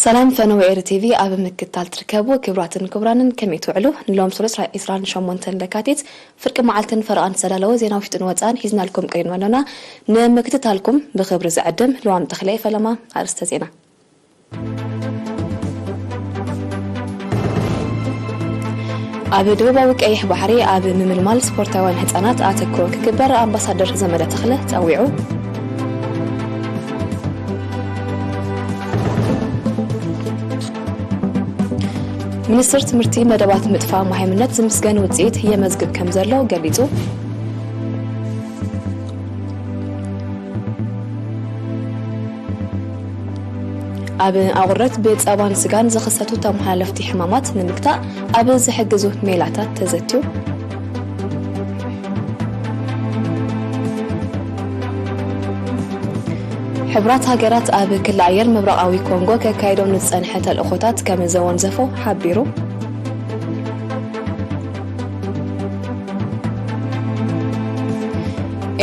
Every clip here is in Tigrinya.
ሰላም ፈነወ ኤሪ ቲቪ ኣብ ምክትታል ትርከቡ ክቡራትን ክቡራንን፣ ከመይ ትውዕሉ? ንሎም ሰሉስ ዒስራን ሸሞንተን ለካቲት ፍርቂ መዓልትን ፈረቓን ዝተዳለወ ዜና ውሽጥን ወጻእን ሒዝናልኩም ቀሪብና ኣለና። ንምክትታልኩም ብኽብሪ ዝዕድም ልዋም ተኽለ። ፈለማ ኣርእስተ ዜና። ኣብ ደቡባዊ ቀይሕ ባሕሪ ኣብ ምምልማል ስፖርታውያን ህጻናት ኣተክሮ ክግበር ኣምባሳደር ዘመደ ተኽለ ጸዊዑ። ሚኒስትር ትምህርቲ መደባት ምጥፋእ መሃይምነት ዝምስገን ውጽኢት የመዝግብ ከም ዘሎ ገሊጹ። ኣብ ኣቑርደት ብጸባን ስጋን ዝኽሰቱ ተመሓላለፍቲ ሕማማት ንምግታእ ኣብ ዝሕግዙ ሜላታት ተዘትዩ። ሕቡራት ሃገራት ኣብ ክሊ ኣየር ምብራቓዊ ኮንጎ ከካይዶ ንዝጸንሐ ተልእኾታት ከም ዘወንዘፎ ሓቢሩ።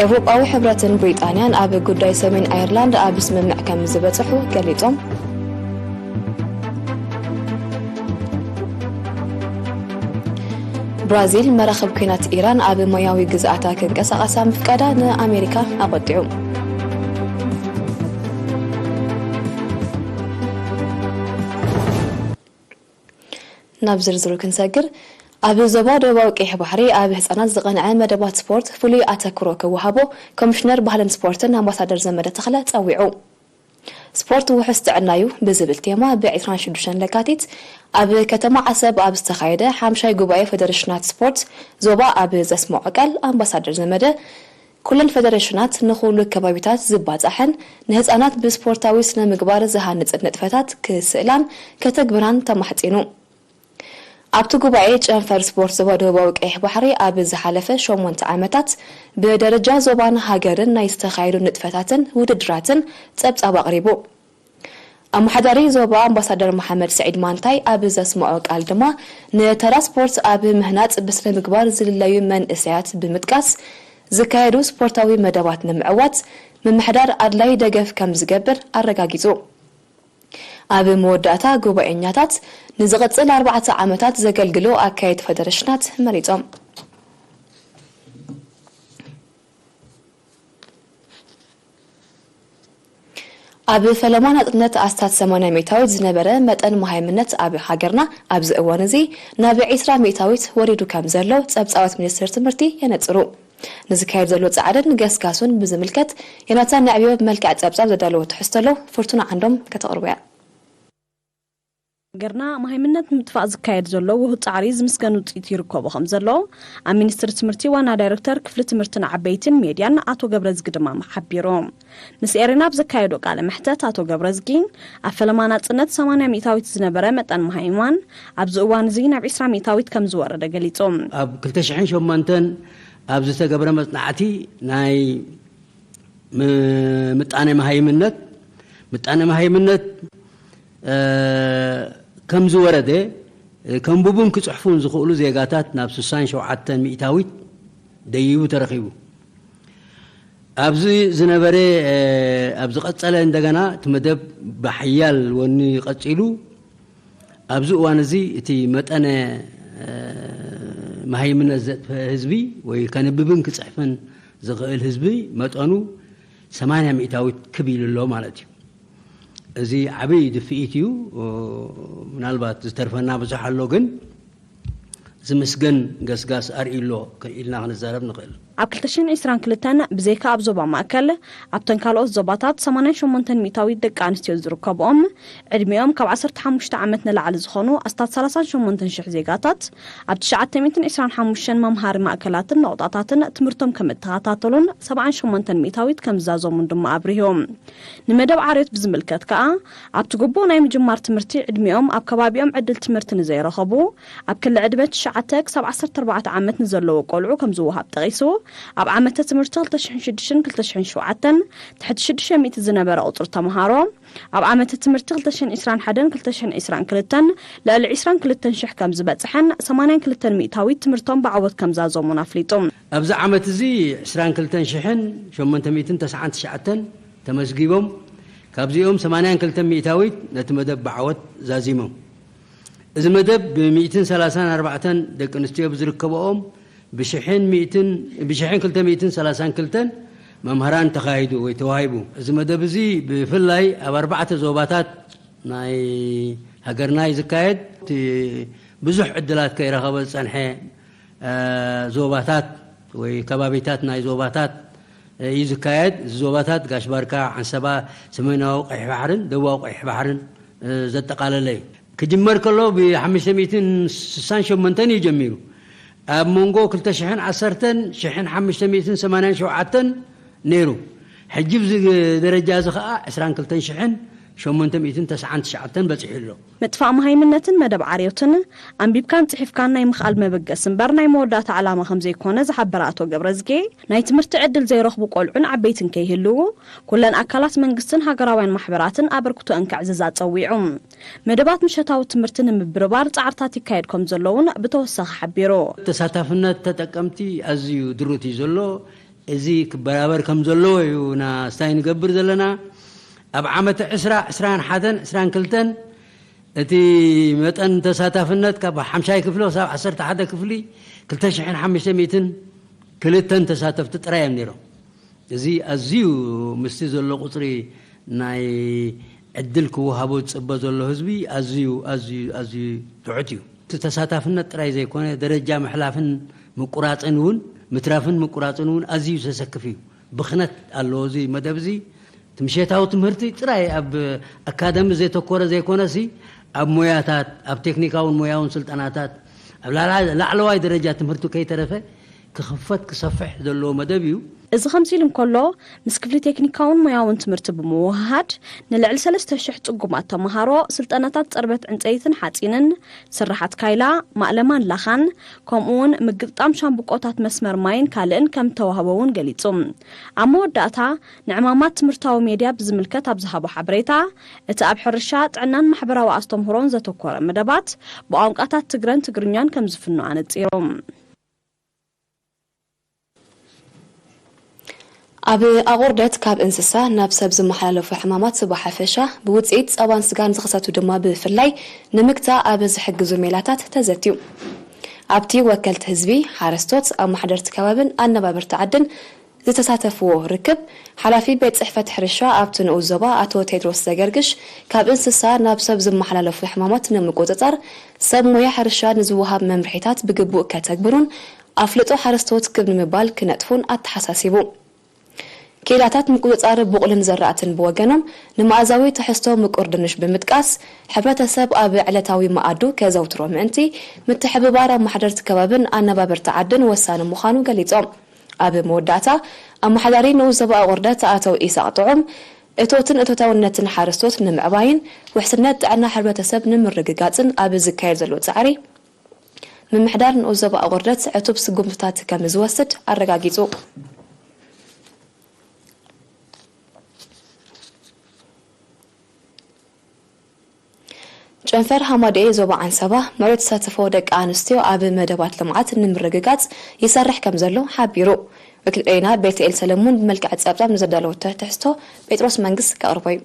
ኤውሮጳዊ ሕብረትን ብሪጣንያን ኣብ ጉዳይ ሰሜን ኣየርላንድ ኣብ ስምምዕ ከም ዝበጽሑ ገሊጾም። ብራዚል መራኽብ ኲናት ኢራን ኣብ ማያዊ ግዝኣታ ክንቀሳቐሳ ምፍቃዳ ንኣሜሪካ ኣቖጢዑ። ናብ ዝርዝሩ ክንሰግር፣ ኣብ ዞባ ደቡባዊ ቀይሕ ባሕሪ ኣብ ህጻናት ዝቐንዐ መደባት ስፖርት ፍሉይ ኣተክሮ ክወሃቦ ኮሚሽነር ባህልን ስፖርትን ኣምባሳደር ዘመደ ተኽለ ጸዊዑ። ስፖርት ውሑስ ጥዕና እዩ ብዝብል ቴማ ብ ዒስራን ሽዱሽተን ለካቲት ኣብ ከተማ ዓሰብ ኣብ ዝተኻየደ ሓምሻይ ጉባኤ ፌደሬሽናት ስፖርት ዞባ ኣብ ዘስመዖ ቃል ኣምባሳደር ዘመደ፣ ኩለን ፌደሬሽናት ንኹሉ ከባቢታት ዝባጻሕን ንህጻናት ብስፖርታዊ ስነ ምግባር ዝሃንጽን ንጥፈታት ክስእላን ከተግብራን ተማሕጺኑ። ኣብቲ ጉባኤ ጨንፈር ስፖርት ዞባ ደቡባዊ ቀይሕ ባሕሪ ኣብ ዝሓለፈ ሸሞንተ ዓመታት ብደረጃ ዞባን ሃገርን ናይ ዝተኻየዱ ንጥፈታትን ውድድራትን ጸብጻብ ኣቕሪቡ። ኣመሓዳሪ ዞባ ኣምባሳደር መሓመድ ስዒድ ማንታይ ኣብ ዘስምዖ ቃል ድማ፣ ንተራ ስፖርት ኣብ ምህናጽ ብስነ ምግባር ዝልለዩ መንእሰያት ብምጥቃስ፣ ዝካየዱ ስፖርታዊ መደባት ንምዕዋት ምምሕዳር ኣድላይ ደገፍ ከም ዝገብር ኣረጋጊጹ። ኣብ መወዳእታ ጉባኤኛታት ንዝቕጽል ኣርባዕተ ዓመታት ዘገልግሉ ኣካየድቲ ፌደሬሽናት መሪጾም። ኣብ ፈለማ ናጽነት ኣስታት ሰማንያ ሚእታዊት ዝነበረ መጠን መሃይምነት ኣብ ሃገርና ኣብዚ እዋን እዚ ናብ ዒስራ ሚእታዊት ወሪዱ ከም ዘሎ ጸብጻባት ሚኒስቴር ትምህርቲ የነጽሩ። ንዝካየድ ዘሎ ጻዕርን ገስጋሱን ብዝምልከት ዮናታን ንዕብዮ ብመልክዕ ጸብጻብ ዘዳለዎ ትሕዝቶ ኣሎ፣ ፍርቱና ዓንዶም ከተቕርቦ እያ። ሃገርና መሃይምነት ንምጥፋእ ዝካየድ ዘሎ ውሁድ ጻዕሪ ዝምስገን ውጽኢት ይርከቦ ከም ዘሎ ኣብ ሚኒስትሪ ትምህርቲ ዋና ዳይሬክተር ክፍሊ ትምህርትን ዓበይትን ሜድያን ኣቶ ገብረዝጊ ድማ ሓቢሩ። ምስ ኤሪና ኣብ ዘካየዶ ቃለ መሕተት ኣቶ ገብረዝጊ፣ ኣብ ፈለማ ናጽነት ሰማንያ ሚእታዊት ዝነበረ መጠን መሃይማን ኣብዚ እዋን እዚ ናብ ዒስራ ሚእታዊት ከም ዝወረደ ገሊጹ። ኣብ ክልተ ሽሕን ሸሞንተን ኣብ ዝተገብረ መጽናዕቲ ናይ ም-፣ ምጣኔ መሃይምነት፣ ምጣኔ መሃይምነት፣ እ፣ ከም ዝወረደ፣ እ፣ ከንብቡን ክጽሕፉን ዝኽእሉ ዜጋታት ናብ ስሳን ሸውዓተን ሚእታዊት ደይቡ ተረኺቡ። ኣብዚ ዝነበረ፣ እ፣ ኣብ ዝቐጸለ እንደገና እቲ መደብ ብሓያል ወኒ ቀጺሉ፣ ኣብዚ እዋን እዚ እቲ መጠነ፣ እ፣ መሃይምነት ዘጥፈ ህዝቢ ወይ ከንብብን ክጽሕፍን ዝኽእል ህዝቢ መጠኑ ሰማንያ ሚእታዊት ክብ ኢሉ ኣሎ ማለት እዩ። እዚ ዓብዪ ድፍኢት እዩ። ምናልባት ዝተርፈና ብዙሕ ኣሎ፣ ግን ዝምስገን ገስጋስ ኣርእዩ ኣሎ ኢልና ክንዛረብ ንኽእል። ኣብ ክልተ ሽሕን ዕስራን ክልተን ብዘይካ ኣብ ዞባ ማእከል፣ ኣብተን ካልኦት ዞባታት ሰማንያን ሸሞንተን ሚእታዊት ደቂ ኣንስትዮ ዝርከብኦም፣ ዕድሚኦም ካብ ዓሰርተ ሓሙሽተ ዓመት ንላዕሊ ዝኾኑ ኣስታት ሰላሳን ሸሞንተን ሽሕ ዜጋታት፣ ኣብ ትሽዓተ ሚእትን ዕስራን ሓሙሽተን መምሃሪ ማእከላትን ነቑጣታትን ትምህርቶም ከም እተኸታተሉን ሰብዓን ሸሞንተን ሚእታዊት ከም ዝዛዘሙን ድማ ኣብሪሁ። ንመደብ ዓርዮት ብዝምልከት ከኣ፣ ኣብቲ ግቡእ ናይ ምጅማር ትምህርቲ ዕድሚኦም ኣብ ከባቢኦም ዕድል ትምህርቲ ንዘይረኸቡ፣ ኣብ ክሊ ዕድመ ትሽዓተ ክሳብ ዓሰርተ ኣርባዕተ ዓመት ንዘለዉ ቆልዑ ከም ዝወሃብ ጠቒሱ፣ ኣብ ዓመተ ትምህርቲ ክልተ ሽሕን ሽዱሽተን ክልተ ሽሕን ሸውዓተን ትሕቲ ሽዱሽተ ሚእቲ ዝነበረ ቁጽሪ ተመሃሮ፣ ኣብ ዓመተ ትምህርቲ ክልተ ሽሕን ዕስራን ሓደን ክልተ ሽሕን ዕስራን ክልተን ልዕሊ ዕስራን ክልተን ሽሕ ከም ዝበጽሐን ሰማንያን ክልተን ሚእታዊት ትምህርቶም ብዓወት ከም ዛዘሙን ኣፍሊጡ። ኣብዚ ዓመት እዚ ዕስራን ክልተን ሽሕን ሸሞንተ ሚእትን ተስዓን ትሽዓተን ተመዝጊቦም፣ ካብዚኦም ሰማንያን ክልተን ሚእታዊት ነቲ መደብ ብዓወት ዛዚሞም። እዚ መደብ ብ ሚእትን ሰላሳን ኣርባዕተን ደቂ ኣንስትዮ ብዝርከበኦም ብሽሕን ሚእትን ብሽሕን ክልተ ሚእትን ሰላሳን ክልተን መምህራን ተኻሂዱ ወይ ተዋሂቡ። እዚ መደብ እዚ ብፍላይ ኣብ ኣርባዕተ ዞባታት ናይ ሃገርና እዩ ዝካየድ። እቲ ብዙሕ ዕድላት ከይረኸበ ዝጸንሐ እ፣ ዞባታት ወይ ከባቢታት ናይ ዞባታት እዩ ዝካየድ። እዚ ዞባታት ጋሽ ባርካ፣ ዓንሰባ፣ ሰሜናዊ ቀይሕ ባሕርን ደቡባዊ ቀይሕ ባሕርን እ፣ ዘጠቓለለ እዩ። ክጅመር ከሎ ብ ሓሙሽተ ሚእትን ስሳን ሸሞንተን እዩ ጀሚሩ። ኣብ መንጎ ክልተ ሽሕን ዓሰርተን ሽሕን ሓሙሽተ ሚእትን ሰማንያን ሸውዓተን ነይሩ። ሕጂ ብዚ ደረጃ እዚ ኸኣ ዕስራን ክልተን ሽሕን ሸሞንተ ሚእትን ተስዓን ትሽዓተን በጺሑ ኣሎ። ምጥፋእ መሃይምነትን መደብ ዓርዮትን ኣንቢብካን ጽሒፍካን ናይ ምኽኣል መበገሲ እምበር ናይ መወዳእታ ዕላማ ከም ዘይኮነ ዝሓበረ ኣቶ ገብረዝጌ፣ ናይ ትምህርቲ ዕድል ዘይረኽቡ ቆልዑን ዓበይትን ከይህልዉ፣ ኩለን ኣካላት መንግስትን ሃገራውያን ማሕበራትን ኣበርክቶአን ከዕዝዛ ጸዊዑ። መደባት ምሸታዊ ትምህርቲ ንምብርባር ጻዕርታት ይካየድ ከም ዘሎ እውን ብተወሳኺ ሓቢሩ። ተሳታፍነት ተጠቀምቲ ኣዝዩ ድሩት እዩ ዘሎ። እዚ ክበራበር ከም ዘለዎ እዩ ና ስታይ ንገብር ዘለና። ኣብ ዓመተ ዕስራ፣ ዕስራን ሓደን፣ ዕስራን ክልተን እቲ መጠን ተሳታፍነት ካብ ሓምሻይ ክፍሊ ክሳብ ዓሰርተ ሓደ ክፍሊ ክልተ ሽሕን ሓሙሽተ ሚእትን ክልተን ተሳተፍቲ ጥራይ እዮም ነይሮም። እዚ ኣዝዩ ምስቲ ዘሎ ቁጽሪ ናይ ዕድል ክወሃቦ ዝጽበ ዘሎ ህዝቢ ኣዝዩ፣ ኣዝዩ፣ ኣዝዩ ትሑት እዩ። እቲ ተሳታፍነት ጥራይ ዘይኮነ፣ ደረጃ ምሕላፍን ምቁራጽን እውን፣ ምትራፍን ምቁራጽን እውን ኣዝዩ ዘሰክፍ እዩ። ብኽነት ኣለዎ እዚ መደብ እዚ። እቲ ምሸታዊ ትምህርቲ ጥራይ ኣብ ኣካደሚ ዘተኮረ ዘይኮነሲ፣ ኣብ ሞያታት፣ ኣብ ቴክኒካውን ሞያውን ስልጠናታት፣ ኣብ ላዕላ-፣ ላዕለዋይ ደረጃ ትምህርቲ ከይተረፈ ክኽፈት ክሰፍሕ ዘለዎ መደብ እዩ። እዚ ከምዚ ኢሉ እንከሎ፣ ምስ ክፍሊ ቴክኒካውን ሞያውን ትምህርቲ ብምውህሃድ፣ ንልዕሊ ሰለስተ ሽሕ ጽጉማት ተመሃሮ ስልጠናታት ጽርበት ዕንጸይትን ሓጺንን፣ ስርሓት ካይላ፣ ማእለማን ላኻን፣ ከምኡውን ምግጥጣም ሻምብቆታት መስመር ማይን ካልእን ከም እተዋህቦ እውን ገሊጹ። ኣብ መወዳእታ፣ ንዕማማት ትምህርታዊ ሜድያ ብዝምልከት ኣብ ዝሃቦ ሓበሬታ፣ እቲ ኣብ ሕርሻ፣ ጥዕናን ማሕበራዊ ኣስተምህሮን ዘተኮረ መደባት ብቋንቋታት ትግረን ትግርኛን ከም ዝፍኖ ኣነጺሩ። ኣብ ኣቑርደት ካብ እንስሳ ናብ ሰብ ዝመሓላለፉ ሕማማት ብሓፈሻ፣ ብውፅኢት ፀባን ስጋን ዝኽሰቱ ድማ ብፍላይ ንምግታእ ኣብ ዝሕግዙ ሜላታት ተዘትዩ። ኣብቲ ወከልቲ ህዝቢ፣ ሓረስቶት፣ ኣመሓደርቲ ከባብን ኣነባበርቲ ዓድን ዝተሳተፍዎ ርክብ፣ ሓላፊ ቤት ፅሕፈት ሕርሻ ኣብቲ ንኡስ ዞባ ኣቶ ቴድሮስ ዘገርግሽ፣ ካብ እንስሳ ናብ ሰብ ዝመሓላለፉ ሕማማት ንምቁፅፃር ሰብ ሞያ ሕርሻ ንዝወሃብ መምርሒታት ብግቡእ ከተግብሩን ኣፍልጦ ሓረስቶት ክብ ንምባል ክነጥፉን ኣተሓሳሲቡ። ኬላታት ምቁጽጻር ቡቕልን ዘራእትን ብወገኖም፣ ንመኣዛዊ ትሕዝቶ ምቁር ድንሽ ብምጥቃስ፣ ሕብረተሰብ ኣብ ዕለታዊ መኣዱ ከዘውትሮ ምእንቲ፣ ምትሕብባር ኣመሓደርቲ ከባብን ኣነባበርቲ ዓድን ወሳኒ ምዃኑ ገሊጾም። ኣብ መወዳእታ፣ ኣመሓዳሪ ንኡስ ዞባ ኣቑርደት ኣቶ ኢሳቕ ጥዑም፣ እቶትን እቶታውነትን ሓረስቶት ንምዕባይን ውሕስነት ጥዕና ሕብረተሰብ ንምርግጋጽን ኣብ ዝካየድ ዘሎ ጻዕሪ፣ ምምሕዳር ንኡስ ዞባ ኣቑርደት ዕቱብ ስጉምትታት ከም ዝወስድ ኣረጋጊጹ። ጨንፈር ሃማደኤ ዞባ ዓንሰባ ምዕሩይ ተሳትፎ ደቂ ኣንስትዮ ኣብ መደባት ልምዓት ንምርግጋጽ ይሰርሕ ከም ዘሎ ሓቢሩ። ወኪል ሬና ቤተኤል ሰለሙን ብመልክዕ ጸብጻብ ንዘዳለወቶ ትሕዝቶ ጴጥሮስ መንግስ ከቕርቦ እዩ።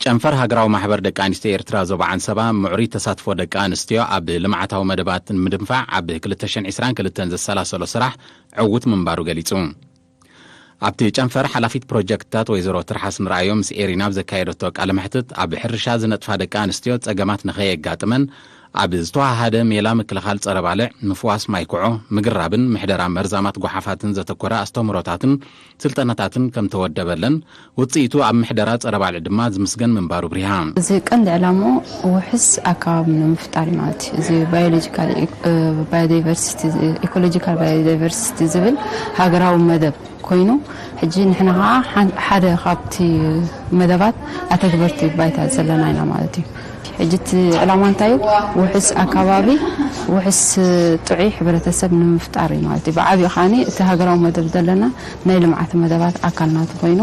ጨንፈር ሃገራዊ ማሕበር ደቂ ኣንስትዮ ኤርትራ ዞባ ዓንሰባ ምዕሩይ ተሳትፎ ደቂ ኣንስትዮ ኣብ ልምዓታዊ መደባት ንምድንፋዕ ኣብ ክልተ ሽሕን ዕስራን ክልተን ዘሰላሰሎ ስራሕ ዕዉት ምንባሩ ገሊጹ። ኣብቲ ጨንፈር ሓላፊት ፕሮጀክትታት ወይዘሮ ትርሓስ ንርኣዮ ምስ ኤሪና ኣብ ዘካየደቶ ቃለ መሕትት፣ ኣብ ሕርሻ ዝነጥፋ ደቂ ኣንስትዮ ጸገማት ንኸየጋጥመን ኣብ ዝተወሃሃደ ሜላ ምክልኻል ጸረ ባልዕ፣ ምፍዋስ ማይ ኩዖ፣ ምግራብን ምሕደራ መርዛማት ጓሓፋትን ዘተኮረ ኣስተምህሮታትን ስልጠናታትን ከም ተወደበለን፣ ውጽኢቱ ኣብ ምሕደራ ጸረ ባልዕ ድማ ዝምስገን ምንባሩ ብሪሃ። እዚ ቀንዲ ዕላምኡ ውሑስ ኣከባቢ ንምፍጣር እዩ ማለት እዩ። እዚ ባዮሎጂካል ኢ-፣ እ፣ ባዮዳይቨርሲቲ፣ ኢኮሎጂካል ባዮዳይቨርሲቲ ዝብል ሃገራዊ መደብ ኮይኑ፣ ሕጂ ንሕና ኸዓ ሓን-፣ ሓደ ካብቲ መደባት ኣተግበርቲ ባይታ ዘለና ኢና ማለት እዩ። ሕጂ እቲ ዕላማ እንታይ እዩ? ውሑስ ኣከባቢ፣ ውሑስ ጥዑይ ሕብረተሰብ ንምፍጣር እዩ ማለት እዩ። ብዓብዩ ኸዓኒ እቲ ሃገራዊ መደብ ዘለና ናይ ልምዓት መደባት ኣካል ናቱ ኮይኑ፣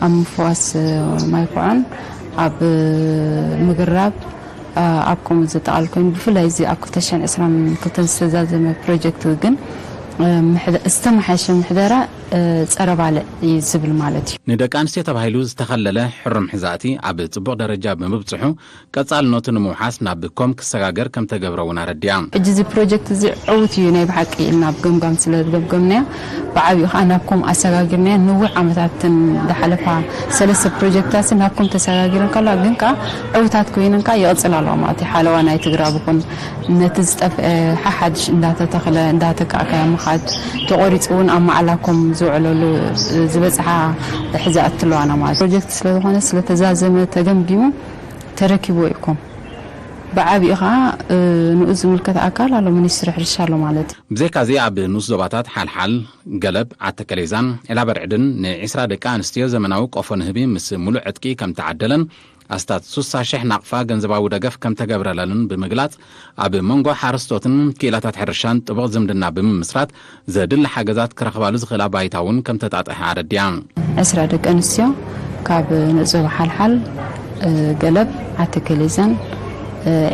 ኣብ ምፍዋስ ማይ ኩዖን፣ ኣብ ምግራብ፣ ኣብ ከምኡ ዘጠቓልል ኮይኑ፣ ብፍላይ እዚ ኣብ ክልተ ሽሕን ዕስራን ክልተን ዝተዛዘመ ፕሮጀክት ግን፣ ምሕደ-፣ ዝተመሓየሸ ምሕደራ ጸረ ባልዕ እዩ ዝብል ማለት እዩ። ንደቂ ኣንስትዮ ተባሂሉ ዝተኸለለ ሕሩም ሕዛእቲ ኣብ ጽቡቕ ደረጃ ብምብጽሑ ቀጻልነቱ ንምውሓስ ናብ ኮም ክሰጋገር ከም ተገብረ እውን ኣረዲያ። ሕጂ እዚ ፕሮጀክት እዚ ዕውት እዩ ናይ ብሓቂ ኢልና ኣብ ገምጋም ስለ ዝገምገምናዮ ብዓብኡ ከዓ ናብ ኮም ኣሰጋጊርናዮ። ንዊሕ ዓመታትን ዝሓለፋ ሰለስተ ፕሮጀክታት ናብ ኮም ተሰጋጊረን ከለዋ ግን ከዓ ዕውታት ኮይነን ከዓ ይቕፅል ኣለዋ ማለት እዩ። ሓለዋ ናይ ትግራብ ይኹን ነቲ ዝጠፍአ ሓሓድሽ እንዳተተኽለ እንዳተካእከ ምኻድ ተቆሪፁ እውን ኣብ ማዕላኮም ዝውዕለሉ ዝበፅሓ ሕዛእቲ ኣለዋና ማለት ፕሮጀክት ስለዝኾነ ስለተዛዘመ ተገምጊሙ ተረኪብዎ ይኮም ብዓብኡ ከዓ ንኡ ዝምልከት ኣካል ኣሎ ሚኒስትሪ ሕርሻ ኣሎ ማለት እዩ። ብዘይካዚ ኣብ ንኡስ ዞባታት ሓልሓል፣ ገለብ፣ ዓተከሌዛን ዒላበርዕድን ንዒስራ ደቂ ኣንስትዮ ዘመናዊ ቆፎ ንህቢ ምስ ሙሉእ ዕጥቂ ከምተዓደለን ኣስታት ሱሳ ሽሕ ናቕፋ ገንዘባዊ ደገፍ ከምተገብረለንን ብምግላጽ፣ ኣብ መንጎ ሓረስቶትን ክኢላታት ሕርሻን ጥቡቕ ዝምድና ብምምስራት ዘድሊ ሓገዛት ክረኽባሉ ዝኽእላ ባይታ እውን ከምተጣጥሐ ኣረዲኣ። ዕስራ ደቂ ኣንስትዮ ካብ ንኡስ ዞባ ሓልሓል፣ ገለብ፣ ዓተከሌዛን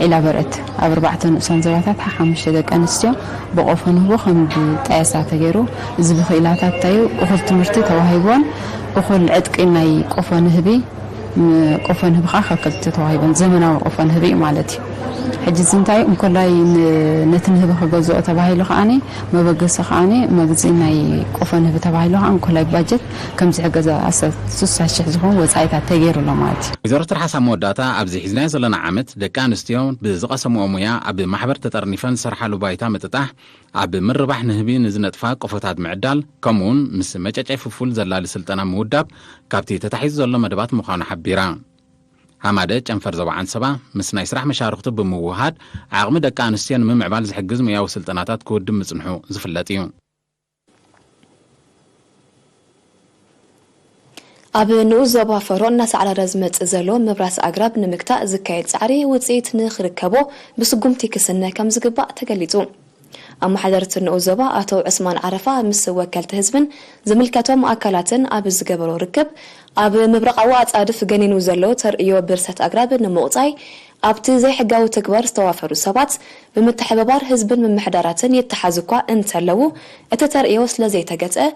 ዒላ በርዕት ኣብ ኣርባዕተ ንኡሳን ዞባታት ሓሙሽተ ደቂ ኣንስትዮ ብቆፎ ንህቢ ከም ዝጣየሳ ተገይሩ። እዚ ብክኢላታት እንታይ እዩ እኹል ትምህርቲ ተዋሂብወን እኹል ዕጥቂ ናይ ቆፎ ንህቢ ቆፎ ንህቢ ከዓ ካብ ክልተ ተዋሂበን ዘመናዊ ቆፎ ንህቢ እዩ ማለት እዩ። ሕጂ እዚ እንታይ እዩ እንኮላይ ነቲ ንህቢ ክገዝኦ ተባሂሉ ከዓኒ መበገሲ ከዓኒ መግዚ ናይ ቆፎ ንህቢ ተባሂሉ ከዓ እንኮላይ ባጀት ከም ዝሕገዛ ኣስታት ስሳ ሽሕ ዝኸውን ወፃኢታት ተገይሩ ኣሎ ማለት እዩ። ወይዘሮ ትርሓስ ኣብ መወዳእታ ኣብዚ ሒዝናዮ ዘለና ዓመት ደቂ ኣንስትዮ ብዝቐሰምኦ ሙያ ኣብ ማሕበር ተጠርኒፈን ዝሰርሓሉ ባይታ ምጥጣሕ፣ ኣብ ምርባሕ ንህቢ ንዝነጥፋ ቆፎታት ምዕዳል፣ ከምኡውን ምስ መጨጨይ ፍፉል ዘላሊ ስልጠና ምውዳብ ካብቲ ተታሒዙ ዘሎ መደባት ምዃኑ ሓቢራ። ሃማደ ጨንፈር ዞባ ዓንሰባ ምስ ናይ ስራሕ መሻርኽቱ ብምውህሃድ ዓቕሚ ደቂ ኣንስትዮ ንምምዕባል ዝሕግዝ ሙያዊ ስልጠናታት ክውድብ ምጽንሑ ዝፍለጥ እዩ። ኣብ ንኡስ ዞባ ፈሮ እናሳዕረረ ዝመጽእ ዘሎ ምብራስ ኣግራብ ንምግታእ ዝካየድ ጻዕሪ ውጽኢት ንኽርከቦ ብስጉምቲ ክስነ ከም ዝግባእ ተገሊጹ። ኣመሓደርቲ ንኡስ ዞባ ኣቶ ዑስማን ዓረፋ ምስ ወከልቲ ህዝብን ዝምልከቶም ኣካላትን ኣብ ዝገበሮ ርክብ፣ ኣብ ምብራቓዊ ኣጻድፍ ገኒኑ ዘሎ ተርእዮ ብርሰት ኣግራብ ንምቑጻይ ኣብቲ ዘይሕጋዊ ተግባር ዝተዋፈሩ ሰባት ብምትሕብባር ህዝብን ምምሕዳራትን ይተሓዙ እኳ እንተለዉ፣ እቲ ተርእዮ ስለዘይተገትአ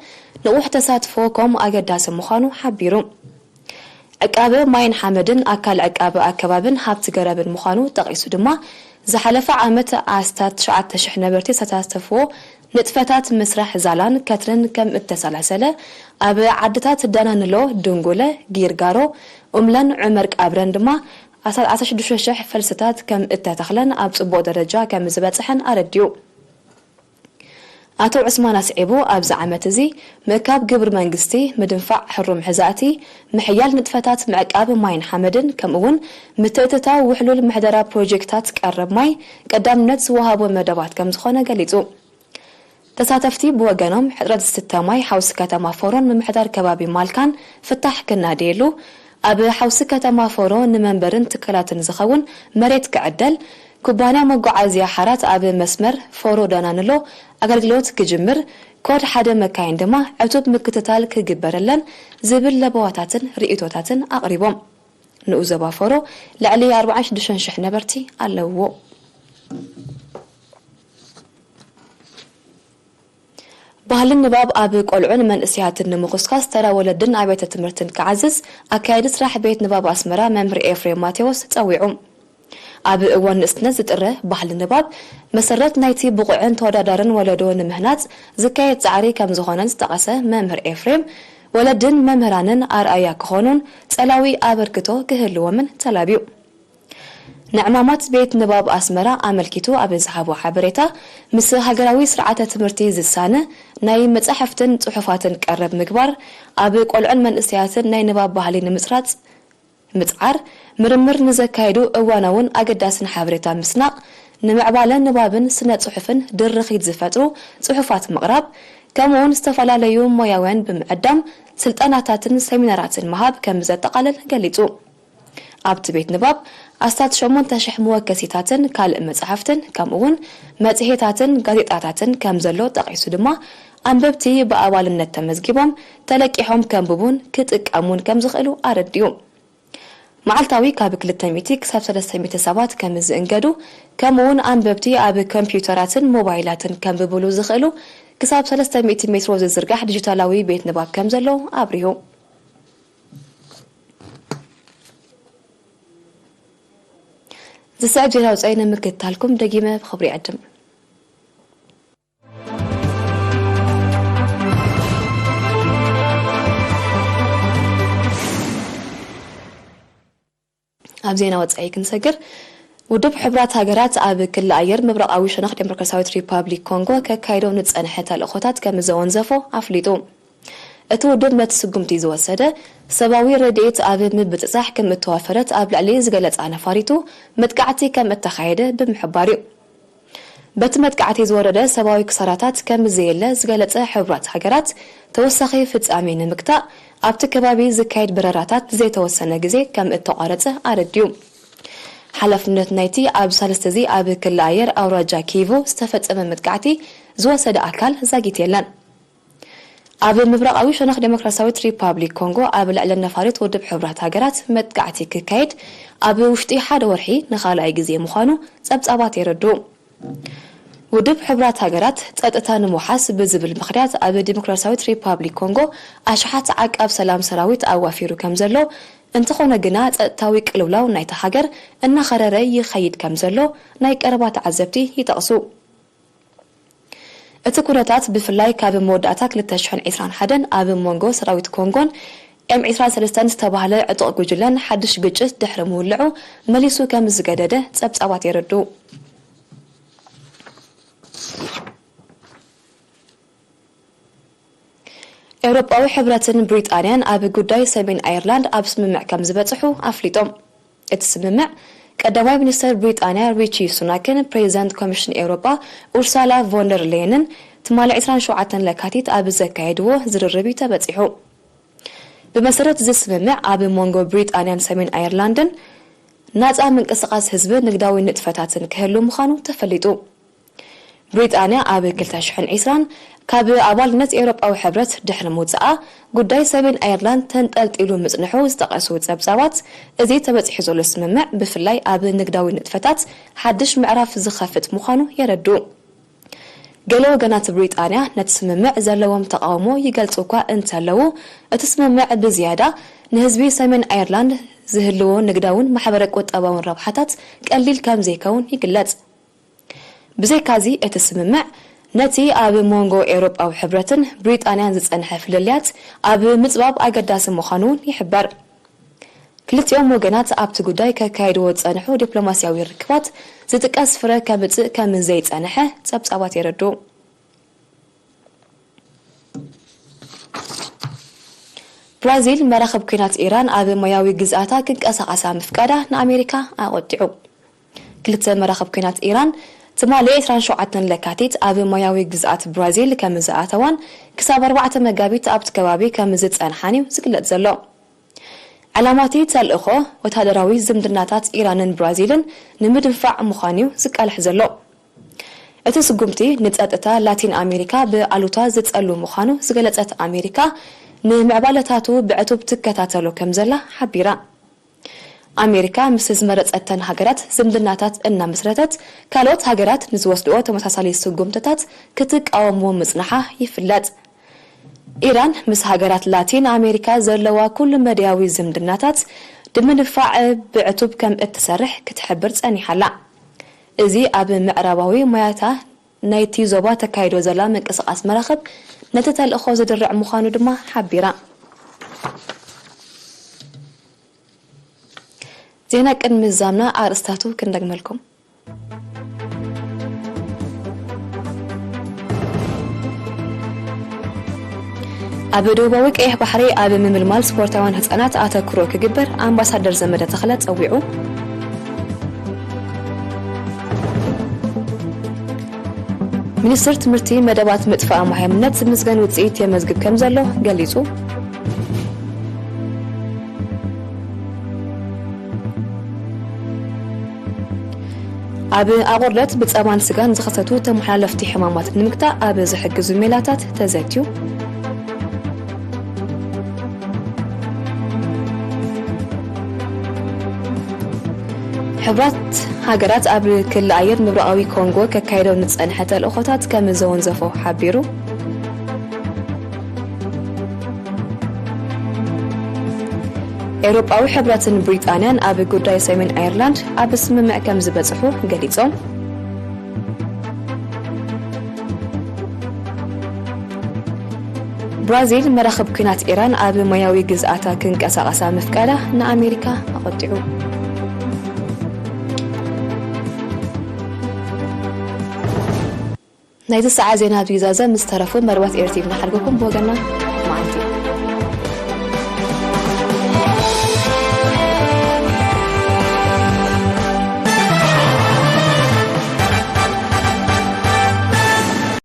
ንቑሕ ተሳትፎ ኮም ኣገዳሲ ምዃኑ ሓቢሩ። ዕቃበ ማይን ሓመድን ኣካል ዕቃበ ኣከባብን ሃብቲ ገረብን ምዃኑ ጠቒሱ ድማ፣ ዝሓለፈ ዓመት ኣስታት ትሽዓተ ሽሕ ነበርቲ ዝተሳተፍዎ ንጥፈታት ምስራሕ ዛላን ከትርን ከም እተሰላሰለ፣ ኣብ ዓድታት ዳናንሎ፣ ድንጉለ፣ ጊርጋሮ፣ ኡምላን ዑመር ቃብረን ድማ ኣስታት ዓሰርተ ሽዱሽተ ሽሕ ፈልስታት ከም እተተኽለን ኣብ ጽቡቕ ደረጃ ከም ዝበጽሐን ኣረዲኡ። ኣቶ ዑስማን ኣስዒቡ፣ ኣብዚ ዓመት እዚ ምእካብ ግብሪ መንግስቲ፣ ምድንፋዕ ሕሩም ሕዛእቲ፣ ምሕያል ንጥፈታት ምዕቃብ ማይን ሓመድን፣ ከምኡ'ውን ምትእትታው ውሕሉል ምሕደራ ፕሮጀክታት ቀረብ ማይ ቀዳምነት ዝወሃቦ መደባት ከም ዝኾነ ገሊጹ። ተሳተፍቲ ብወገኖም፣ ሕጽረት ዝስተ ማይ ሓውሲ ከተማ ፎሮን ምምሕዳር ከባቢ ማልካን ፍታሕ ክናደየሉ፣ ኣብ ሓውሲ ከተማ ፎሮ ንመንበርን ትካላትን ዝኸውን መሬት ክዕደል፣ ኩባንያ መጓዓዝያ ሓራት ኣብ መስመር ፎሮ ዳናንሎ ኣገልግሎት ክጅምር፣ ኮድ ሓደ መካይን ድማ ዕቱብ ምክትታል ክግበረለን ዝብል ለበዋታትን ርእይቶታትን ኣቕሪቦም። ንኡስ ዞባ ፎሮ ልዕሊ ኣርባዓን ሽዱሽተን ሽሕ ነበርቲ ኣለውዎ። ባህልን ንባብ ኣብ ቆልዑን መንእሰያትን ንምኹስኳስ ተራ ወለድን ኣብያተ ትምህርትን ክዓዝዝ ኣካያዲ ስራሕ ቤት ንባብ ኣስመራ መምህር ኤፍሬም ማቴዎስ ጸዊዑ። ኣብ እዋን ንእስነት ዝጥረ ባህሊ ንባብ መሰረት ናይቲ ብቑዕን ተወዳዳርን ወለዶ ንምህናጽ ዝካየድ ጻዕሪ ከም ዝኾነን ዝጠቐሰ መምህር ኤፍሬም፣ ወለድን መምህራንን ኣርኣያ ክኾኑን ጸላዊ ኣበርክቶ ክህልዎምን ተላብዩ። ንዕማማት ቤት ንባብ ኣስመራ ኣመልኪቱ ኣብ ዝሃቦ ሓበሬታ፣ ምስ ሃገራዊ ስርዓተ ትምህርቲ ዝሳነ ናይ መጻሕፍትን ጽሑፋትን ቀረብ ምግባር፣ ኣብ ቆልዑን መንእሰያትን ናይ ንባብ ባህሊ ንምጽራጽ ምጽዓር፣ ምርምር ንዘካይዱ እዋናውን ኣገዳስን ሓበሬታ ምስናቕ፣ ንምዕባለ ንባብን ስነ ጽሑፍን ድርኺት ዝፈጥሩ ጽሑፋት ምቕራብ፣ ከምኡውን ዝተፈላለዩ ሞያውያን ብምዕዳም ስልጠናታትን ሰሚናራትን ምሃብ ከም ዘጠቓልል ገሊጹ። ኣብቲ ቤት ንባብ ኣስታት ሸሞንተ ሽሕ መወከሲታትን ካልእ መጻሕፍትን ከምኡውን መጽሔታትን ጋዜጣታትን ከም ዘሎ ጠቒሱ ድማ፣ ኣንበብቲ ብኣባልነት ተመዝጊቦም ተለቂሖም ከንብቡን ክጥቀሙን ከም ዝኽእሉ ኣረዲኡ። መዓልታዊ ካብ ክልተ ሚእቲ ክሳብ ሰለስተ ሚእቲ ሰባት ከም ዝእንገዱ፣ ከምኡውን ኣንበብቲ ኣብ ኮምፒዩተራትን ሞባይላትን ከንብብሉ ዝኽእሉ ክሳብ ሰለስተ ሚእቲ ሜትሮ ዝዝርጋሕ ዲጂታላዊ ቤት ንባብ ከም ዘሎ ኣብሪሁ። ዝስዕብ ዜና ውጻኢ ንምክትታልኩም ደጊመ ብኽብሪ ይዕድም። ኣብ ዜና ወጻኢ ክንሰግር፣ ውድብ ሕቡራት ሃገራት ኣብ ክሊ ኣየር ምብራቓዊ ሸነኽ ዴሞክራሲያዊት ሪፓብሊክ ኮንጎ ከካይዶ ንጸንሐ ተልእኾታት ከም ዘወንዘፎ ኣፍሊጡ። እቲ ውድብ ነቲ ስጉምቲ ዝወሰደ፣ ሰብኣዊ ረድኤት ኣብ ምብጽጻሕ ከም እተዋፈረት ኣብ ልዕሊ ዝገለጻ ነፋሪቱ፣ መጥቃዕቲ ከም እተኻየደ ብምሕባር እዩ። በቲ መጥቃዕቲ ዝወረደ ሰብኣዊ ክሳራታት ከም ዘየለ ዝገለጸ ሕቡራት ሃገራት፣ ተወሳኺ ፍጻሜ ንምግታእ ኣብቲ ከባቢ ዝካየድ በረራታት ንዘይተወሰነ ግዜ ከም እተቋረጸ ኣረዲኡ። ሓላፍነት ናይቲ ኣብ ሳልስቲ እዚ ኣብ ክሊ ኣየር ኣውራጃ ኪቩ ዝተፈጸመ መጥቃዕቲ ዝወሰደ ኣካል ዛጊት የለን። ኣብ ምብራቓዊ ሸነኽ ዴሞክራሲያዊት ሪፓብሊክ ኮንጎ ኣብ ልዕሊ ነፋሪት ውድብ ሕቡራት ሃገራት መጥቃዕቲ ክካየድ ኣብ ውሽጢ ሓደ ወርሒ ንኻልኣይ ግዜ ምዃኑ ጸብጻባት የረድኡ። ውድብ ሕቡራት ሃገራት ጸጥታ ንምውሓስ ብዝብል ምኽንያት ኣብ ዲሞክራሲያዊት ሪፓብሊክ ኮንጎ ኣሽሓት ዓቃብ ሰላም ሰራዊት ኣዋፊሩ ከም ዘሎ፣ እንተኾነ ግና ጸጥታዊ ቅልውላው ናይታ ሃገር እናኸረረ ይኸይድ ከም ዘሎ ናይ ቀረባ ተዓዘብቲ ይጠቕሱ። እቲ ኩነታት ብፍላይ ካብ መወዳእታ ክልተ ሽሕን ዕስራን ሓደን ኣብ መንጎ ሰራዊት ኮንጎን ኤም ዕስራን ሰለስተን ዝተባህለ ዕጡቕ ጉጅለን ሓድሽ ግጭት ድሕሪ ምውልዑ መሊሱ ከም ዝገደደ ጸብጻባት የረድኡ። ኤውሮጳዊ ሕብረትን ብሪጣንያን ኣብ ጉዳይ ሰሜን ኣየርላንድ ኣብ ስምምዕ ከም ዝበጽሑ ኣፍሊጦም። እቲ ስምምዕ ቀዳማይ ሚኒስተር ብሪጣንያ ሪቺ ሱናክን ፕሬዚዳንት ኮሚሽን ኤውሮጳ ኡርሳላ ቮንደር ሌየንን ትማሊ ዕስራን ሸውዓተን ለካቲት ኣብ ዘካየድዎ ዝርርብ እዩ ተበጺሑ። ብመሰረት እዚ ስምምዕ ኣብ መንጎ ብሪጣንያን ሰሜን ኣየርላንድን ናጻ ምንቅስቓስ ህዝቢ ንግዳዊ ንጥፈታትን ክህሉ ምዃኑ ተፈሊጡ። ብሪጣንያ ኣብ ክልተ ሽሕን ዕስራን ካብ ኣባልነት ኤውሮጳዊ ሕብረት ድሕሪ ምውጽኣ ጉዳይ ሰሜን ኣየርላንድ ተንጠልጢሉ ምጽንሑ ዝጠቐሱ ጸብጻባት፣ እዚ ተበጺሑ ዘሎ ስምምዕ ብፍላይ ኣብ ንግዳዊ ንጥፈታት ሓድሽ ምዕራፍ ዝኸፍት ምዃኑ የረድኡ። ገለ ወገናት ብሪጣንያ ነቲ ስምምዕ ዘለዎም ተቓውሞ ይገልጹ እኳ እንተለዉ፣ እቲ ስምምዕ ብዝያዳ ንህዝቢ ሰሜን ኣየርላንድ ዝህልዎ ንግዳውን ማሕበረ ቁጠባውን ረብሓታት ቀሊል ከም ዘይከውን ይግለጽ። ብዘይካዚ፣ እቲ ስምምዕ ነቲ ኣብ መንጎ ኤውሮጳዊ ሕብረትን ብሪጣንያን ዝጸንሐ ፍልልያት ኣብ ምጽባብ ኣገዳሲ ምዃኑ እውን ይሕበር። ክልቲኦም ወገናት ኣብቲ ጉዳይ ከካየድዎ ዝጸንሑ ዲፕሎማስያዊ ርክባት ዝጥቀስ ፍረ ከምጽእ ከም ዘይጸንሐ ጸብጻባት የረድኡ። ብራዚል መራኽብ ኲናት ኢራን ኣብ ማያዊ ግዝኣታ ክንቀሳቐሳ ምፍቃዳ ንኣሜሪካ ኣቖጢዑ። ክልተ መራኽብ ኲናት ኢራን ትማሊ ዕስራን ሸውዓተን ለካቲት ኣብ ማያዊ ግዝኣት ብራዚል ከም ዝኣተዋን ክሳብ ኣርባዕተ መጋቢት ኣብቲ ከባቢ ከም ዝጸንሓን እዩ ዝግለጽ ዘሎ። ዕላማ እቲ ተልእኾ ወተሃደራዊ ዝምድናታት ኢራንን ብራዚልን ንምድንፋዕ ምዃኑ እዩ ዝቃልሕ ዘሎ። እቲ ስጉምቲ ንጸጥታ ላቲን ኣሜሪካ ብኣሉታ ዝጸሉ ምዃኑ ዝገለጸት ኣሜሪካ፣ ንምዕባለታቱ ብዕቱብ ትከታተሎ ከም ዘላ ሓቢራ። ኣሜሪካ ምስ ዝመረጸተን ሃገራት ዝምድናታት እናመስረተት፣ ካልኦት ሃገራት ንዝወስድኦ ተመሳሳሊ ስጉምትታት ክትቃወምዎ ምጽንሓ ይፍለጥ። ኢራን ምስ ሃገራት ላቲን ኣሜሪካ ዘለዋ ኩሉ መዳያዊ ዝምድናታት ብምድንፋዕ ብዕቱብ ከም እትሰርሕ ክትሕብር ጸኒሓ ኣላ። እዚ ኣብ ምዕራባዊ ማያታ ናይቲ ዞባ ተካይዶ ዘላ ምንቅስቓስ መራኽብ ነቲ ተልእኾ ዝድርዕ ምዃኑ ድማ ሓቢራ። ዜና ቅድሚ ምዝዛምና ኣርእስታቱ ክንደግመልኩም። ኣብ ደቡባዊ ቀይሕ ባሕሪ ኣብ ምምልማል ስፖርታውያን ህጻናት ኣተኩሮ ክግበር ኣምባሳደር ዘመደ ተኽለ ጸዊዑ። ሚኒስትር ትምህርቲ መደባት ምጥፋእ ማህያምነት ዝምዝገን ውጽኢት የመዝግብ ከም ዘሎ ገሊጹ። ኣብ ኣቑርደት ብጸባን ስጋን ዝኸሰቱ ተመሓላለፍቲ ሕማማት ንምግታእ ኣብ ዝሕግዙ ሜላታት ተዘትዩ። ሕብራት ሃገራት ኣብ ክሊ ኣየር ምብራቓዊ ኮንጎ ከካይዶ ንጸንሐ ተልእኾታት ከም ዘወንዘፎ ሓቢሩ። ኤውሮጳዊ ሕብረትን ብሪጣንያን ኣብ ጉዳይ ሰሜን ኣየርላንድ ኣብ ስምምዕ ከም ዝበጽሑ ገሊጾም። ብራዚል መራኽብ ኲናት ኢራን ኣብ ማያዊ ግዝኣታ ክንቀሳቐሳ ምፍቃዳ ንኣሜሪካ ኣቖጢዑ። ናይዚ ሰዓት ዜና ኣብዚ ይዛዘም። ምስ ተረፉ መርባት ኤርቲቪ ንሓድገኩም ብወገና መዓልቲ።